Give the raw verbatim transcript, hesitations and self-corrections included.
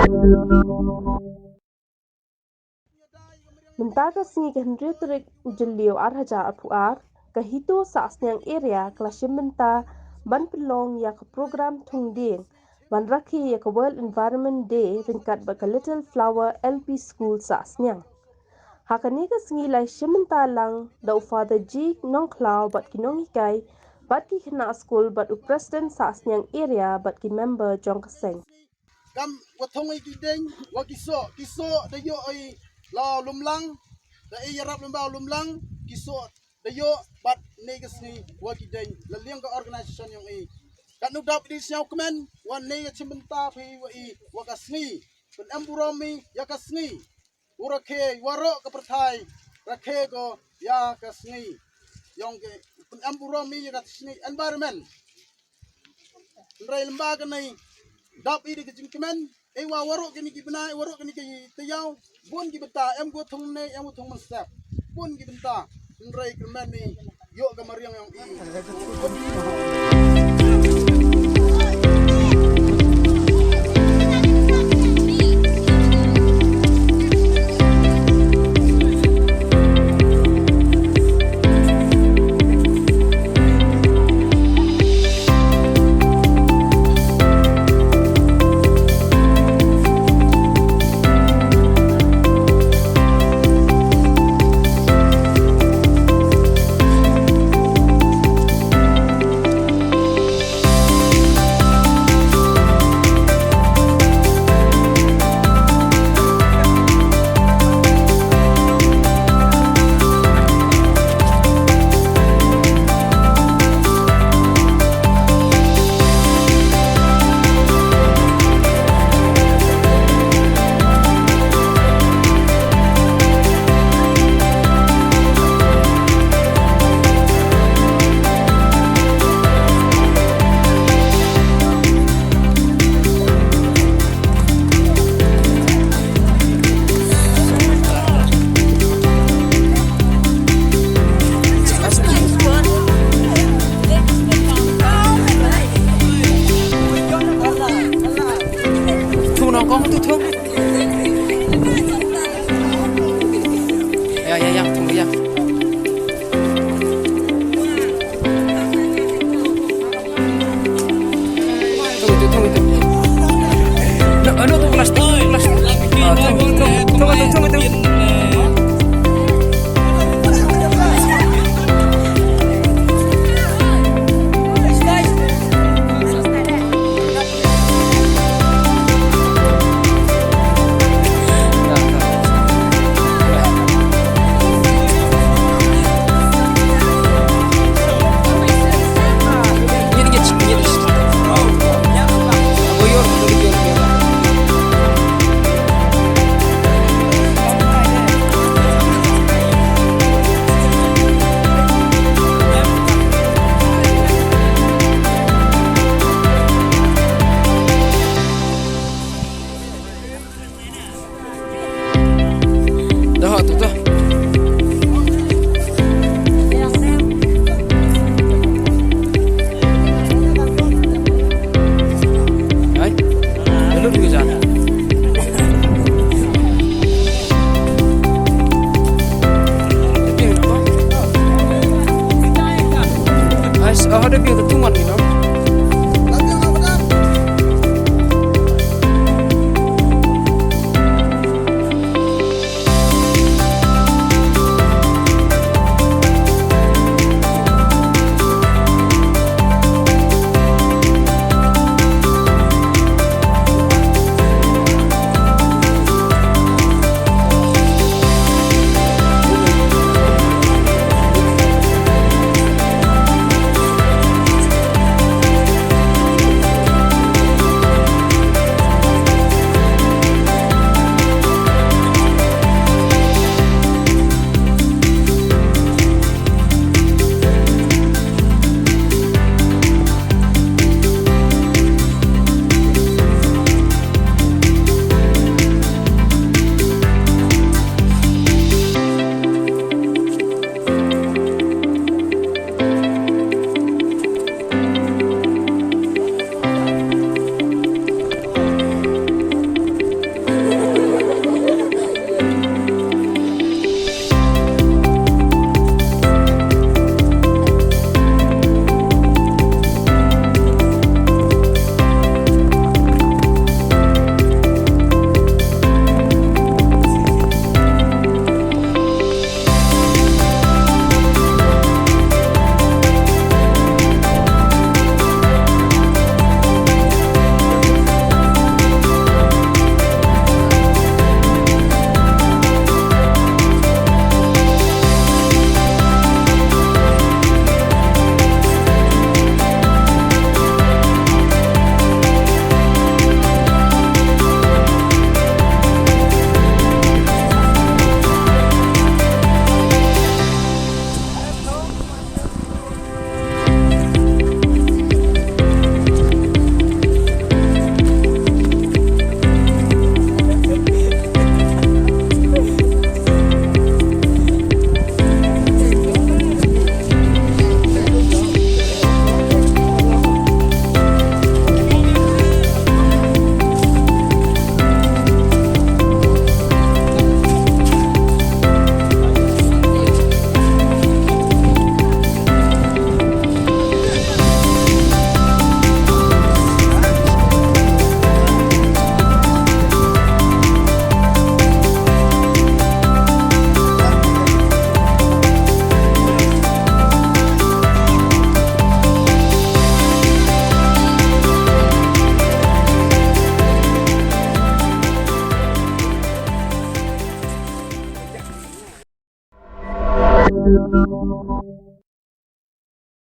Mynta ka sngi ka hynriew tarik u Jylliew ar hajar arphew ar, ka HITO Sahsniang Area ka la shim bynta ban pynlong ïa ka program thung dieng ban rakhe ïa ka World Environment Day ryngkat bad ka Little Flower L P School Sahsniang. Ha kane ka sngi la shim bynta lang da u Father G Nongkhlaw bad ki nonghikai bad ki khynnah skul bad u President Sahsniang Area bad ki member jong ka seng. Kam wa thung i ki deng wa ki soh, ki soh da ïoh i la lumlang, da i yarap lem ba lumlang, ki soh da ïoh bad ne ka sngi wa ki deng la liang ka organization yong i. Kan u dap di sñiaw kmen wa ne ka chimbynta phi wa i wa ka sngi. Pyn em burom i ya ka sngi. U rakhe waroh ka pyrthai rakhe ko ya ka sngi. Yong ke pyn em burom i ya ka sngi environment. Nrai lem ba ka nei dap i di ka jingkmen. E wa waroh kini ki bnai, waroh kini ki tayaw. Bun ki bynta em ko thung ne em ko thung mynsep. Bun ki bynta. Nrai kmen ni ïoh ka mariang yong i. Thung nong kong tu thung. Ya, ya, ya, thung ya.